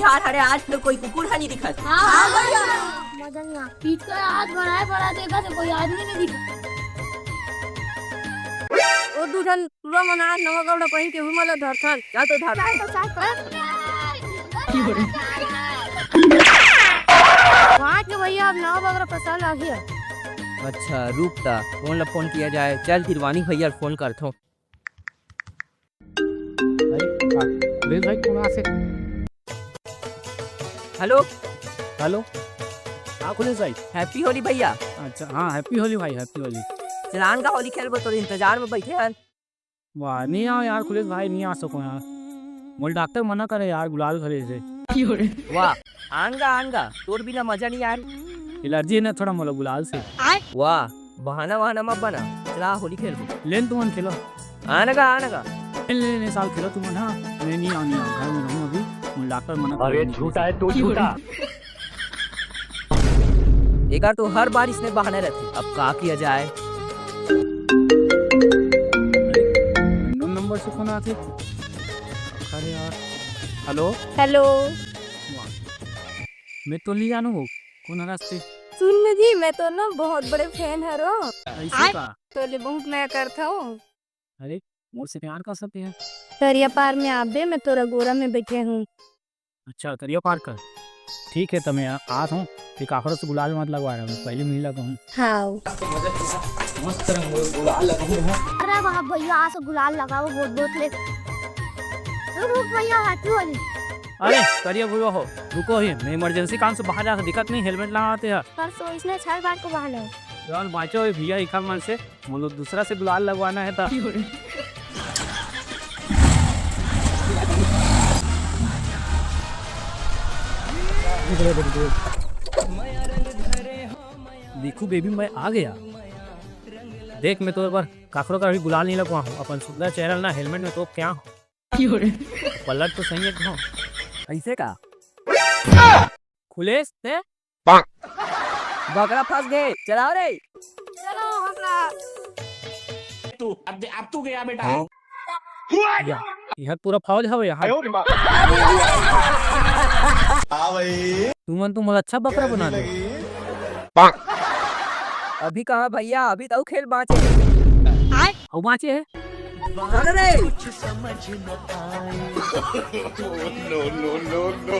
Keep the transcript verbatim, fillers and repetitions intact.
यार, अरे आज तो कोई कुकुर ह नहीं दिखत। हाँ, भैया। मजा नहीं आ। पीट कर हाथ बढ़ाए बढ़ा देखा तो कोई आदमी नहीं दिखा। ओ दू झन टूरा मन आज नवा कपड़ा पहिन के उमर ल धरथन। जा तो धर। चाय तो चाय कर। वहाँ के भैया अब नवा बगरा पसंद आ गया। अच्छा, रुक ता, कौन ला फोन किया जाए? चल, फिर वानी भैया फोन करथों। अरे, हाँ। अरे भाई, कौन आसे? हेलो। हेलो। हाँ, खुलेश भाई। हैप्पी होली भैया। अच्छा, हाँ, हैप्पी होली भाई, हैप्पी होली। चलान का होली खेलबो, तोर इंतजार में बैठे हन। वाह, नहीं आओ यार खुलेश भाई, नहीं आ सको यार। मोल डॉक्टर मना करे यार, गुलाल घरे से। वाह, आनगा, आनगा, तोर बिना मजा नहीं यार। एलर्जी है ना थोड़ा मोला गुलाल से। वाह, बहाना वहाना मत बना, चला होली खेलबो। लेन तुमन खेलो। आनगा, आनगा। ले, ले, ले, साल खेलो तुमन, हाँ। मैं नहीं आऊँ, नहीं आऊँ, घर में रहूँ अभी। मोला डॉक्टर मना करे, अरे नहीं खेले। झूठा है तू, झूठा। एकर तो हर बार इसने बहाना रहते, अब का किया जाए? अननोन नंबर से फोन आथे। अरे यार। हेलो। हेलो। वाह। मैं तो नहीं जानू वो, कौन हरस ते? सुन ना जी, मैं तो ना बहुत बड़े फैन हरो। ऐसे का? तो ले बहुत मया करता हूँ। अरे, मोर से प्यार कर सकते हैं। दरिया पार में आबे, मैं तोरा गोरा में बैठे हूँ। अच्छा, दरिया पार कर। ठीक है, त मैं आ-, आत हूँ। फिर काकरो से गुलाल मत लगवा रहा, मैं पहले मिला कहूँ। हाँ। मस्त रंग गुलाल लगाऊँ हूँ। अरे वाह भैया, आज गुलाल लगाओ, बहुत बहुत ले। रुक, रुक भैया, हैप्पी होली। अरे, करिया भैया हो, रुको ही, मैं इमरजेंसी काम से बाहर जाता, दिक्कत नहीं, हेलमेट लगाते हैं। परसों इसने छह बार को बहाना है। यार, बाँचो ये भैया, इखा मन से। मोला दूसरा से गुलाल लगवाना है त। देखू बेबी, मैं आ गया। देख, मैं तोर बर काकरो का भी गुलाल नहीं लगवा हूँ, अपन सुंदर चेहरा ना हेलमेट में तोप के आ हूँ। पलट तो सही है, हाँ। ऐसे का? खुलेश, ते? बकरा फंस गए, चलाओ रे। चलो, हंसराज। तू, अब दे-, अब तू गया बेटा। हाँ? या, यह पूरा फौज हवे यहाँ। हाँ भाई। तुमन तो मोला अच्छा बकरा बना दे। अभी कहाँ भैया, अभी तो खेल बाँचे। अउ बाँचे है। अरे रे। No, no, no, no।